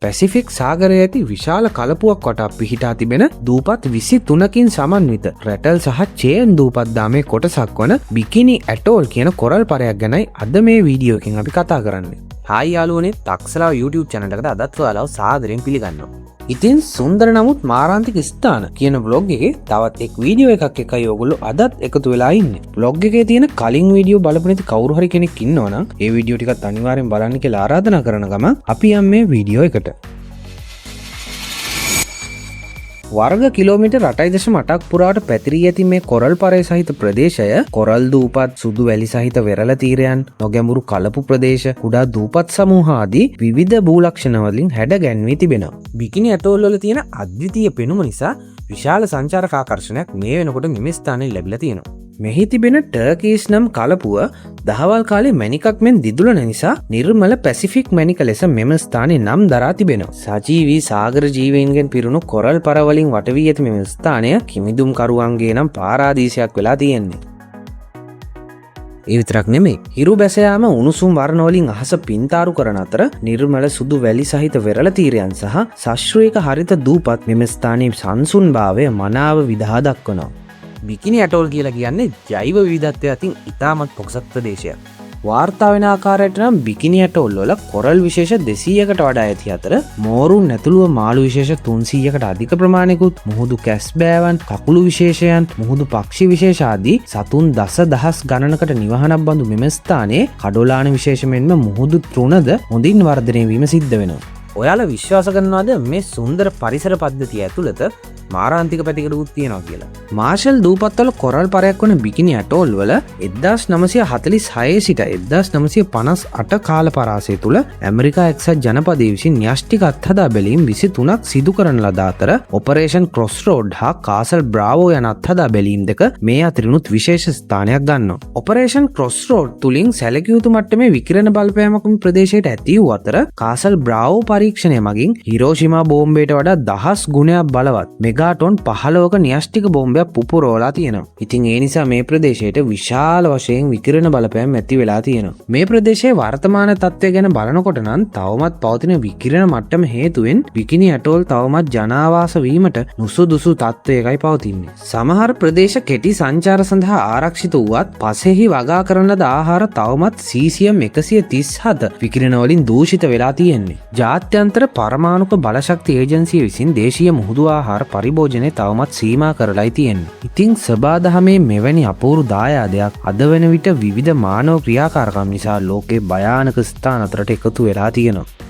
Pacific සාගරයේ ඇති විශාල කලපුවක් වටා පිහිටා තිබෙන දූපත් 23කින් සමන්විත රැටල් සහ චේන් දූපත් දාමේ කොටසක් වන බිකිනි ඇටෝල් කියන කොරල් පරයක් ගැනයි අද මේ වීඩියෝ එකෙන් අපි කතා කරන්නේ. හායි යාළුවනේ, තක්සලාව YouTube channel එකට අදත් ඔයාලව සාදරයෙන් පිළිගන්නවා. ඉතින් සුන්දර නමුත් මාරාන්තික ස්ථාන කියන බ්ලොග් එකේ තවත් එක් වීඩියෝ එකක් එකයි ඔයගොල්ලෝ අදත් එකතු වෙලා ඉන්නේ. බ්ලොග් එකේ තියෙන කලින් වීඩියෝ බලපු නැති කවුරු හරි කෙනෙක් ඉන්නවා නම් ඒ වීඩියෝ ටිකත් අනිවාර්යෙන් බලන්න කියලා ආරාධනා කරන ගමන් අපි යම් මේ වීඩියෝ එකට. වර්ග කිලෝමීටර් 8.8ක් පුරාට පැතිරී ඇති මේ කොරල් පරය සහිත ප්‍රදේශය කොරල් දූපත්, සුදු වැලි සහිත වෙරළ තීරයන්, නොගැඹුරු කලපු ප්‍රදේශ, කුඩා දූපත් සමූහ ආදී විවිධ භූලක්ෂණ වලින් හැඩ ගැන්වී තිබෙනවා. බිකිනි ඇටෝල් වල තියෙන අද්විතීය පෙනුම නිසා විශාල සංචාරක ආකර්ෂණයක් මේ වෙනකොට මෙම ස්ථානයේ ලැබිලා තියෙනවා. මෙහි තිබෙන ටර්කීස් නම් කලපුව දහවල් කාලේ මැණිකක් මෙන් දිදුලන නිසා නිර්මල පැසිෆික් මැණික ලෙස මෙම ස්ථානයේ නම් දරා තිබෙනවා. සජීවී සාගර ජීවීන්ගෙන් පිරුණු කොරල් පරවලින් වටවී ඇති මෙම ස්ථානය කිමිදුම් කරුවන්ගේ නම් පාරාදීසයක් වෙලා තියෙන්නේ. ඒ විතරක් නෙමෙයි, හිරු බැස යාම උණුසුම් වර්ණ වලින් අහස පින්තාරු කරන අතර නිර්මල සුදු වැලි සහිත වෙරළ තීරයන් සහ සශ්‍රීක හරිත දූපත් මෙම ස්ථානයේ සංසුන්භාවය මනාව විදහා දක්වනවා. බිකිනි ඇටෝල් කියලා කියන්නේ ජෛව විවිධත්වය අතින් ඉතාමත් පොහොසත් ප්‍රදේශයක්. වාර්තා වෙන ආකාරයට නම් බිකිනි ඇටෝල් වල කොරල් විශේෂ 200කට වඩා ඇති අතර මෝරුන් ඇතුළුව මාළු විශේෂ 300කට අධික ප්‍රමාණයකුත්, මුහුදු කැස්බෑවන්, කකුළු විශේෂයන්, මුහුදු පක්ෂි විශේෂ ආදී සතුන් දස දහස් ගණනකට නිවහනක් බඳු මෙම ස්ථානයේ කඩොලාන විශේෂ මෙන්ම මුහුදු තෘණද හොඳින් වර්ධනය වීම සිද්ධ වෙනවා. ඔයාලා විශ්වාස කරනවද මේ සුන්දර පරිසර පද්ධතිය ඇතුළත මාරාන්තික පැතිකඩකුත් තියෙනවා කියලා? මාෂල් දූපත්වල කොරල් පරයක් වන බිකිනි ඇටෝල් වල 1946 සිට 1958 කාල පරාසය තුළ ඇමරිකා එක්සත් ජනපදයේ විසින් න්‍යෂ්ටික අත්හදා බැලීම් 23ක් සිදු කරන ලද අතර ඔපරේෂන් ක්‍රොස් රෝඩ් හා කාසල් බ්‍රාවෝ යන අත්හදා බැලීම් දෙක මේ අතරිනුත් විශේෂ ස්ථානයක් ගන්නවා. ඔපරේෂන් ක්‍රොස් රෝඩ් තුලින් සැලකිය යුතු මට්ටමේ විකිරණ බලපෑමක් මේ ප්‍රදේශයට ඇති වූ අතර කාසල් බ්‍රාවෝ පරීක්ෂණය මගින් හිරෝෂිමා බෝම්බයට වඩා දහස් ගුණයක් බලවත් මෙගාටොන් 15ක න්‍යෂ්ටික බෝම්බයක් පුපුරවලා තියෙනවා. ඉතින් ඒ නිසා මේ ප්‍රදේශයට විශාල වශයෙන් විකිරණ බලපෑම් ඇති වෙලා තියෙනවා. මේ ප්‍රදේශයේ වර්තමාන තත්ත්වය ගැන බලනකොට නම් තවමත් පවතින විකිරණ මට්ටම හේතුවෙන් බිකිනි ඇටෝල් තවමත් ජනාවාස වීමට නුසුදුසු තත්ත්වයකයි පවතින්නේ. සමහර ප්‍රදේශ කෙටි සංචාර සඳහා ආරක්ෂිත වුවත් පසෙහි වගා කරන ලද ආහාර තවමත් සීසියම් 137 විකිරණ වලින් දූෂිත වෙලා තියෙන්නේ. ජාත්‍යන්තර පරමාණුක බලශක්ති ඒජන්සිය විසින් දේශීය මුහුදු ආහාර පරිභෝජනය තවමත් සීමා කරලායි තියෙන්නේ. ඉතින් සබාදහමේ මෙවැනි අපූරු දායාදයක් අද වන විට විවිධ මානව ක්‍රියාකාරකම් නිසා ලෝකේ භයානක ස්ථාන අතරට එකතු වෙලා තියෙනවා.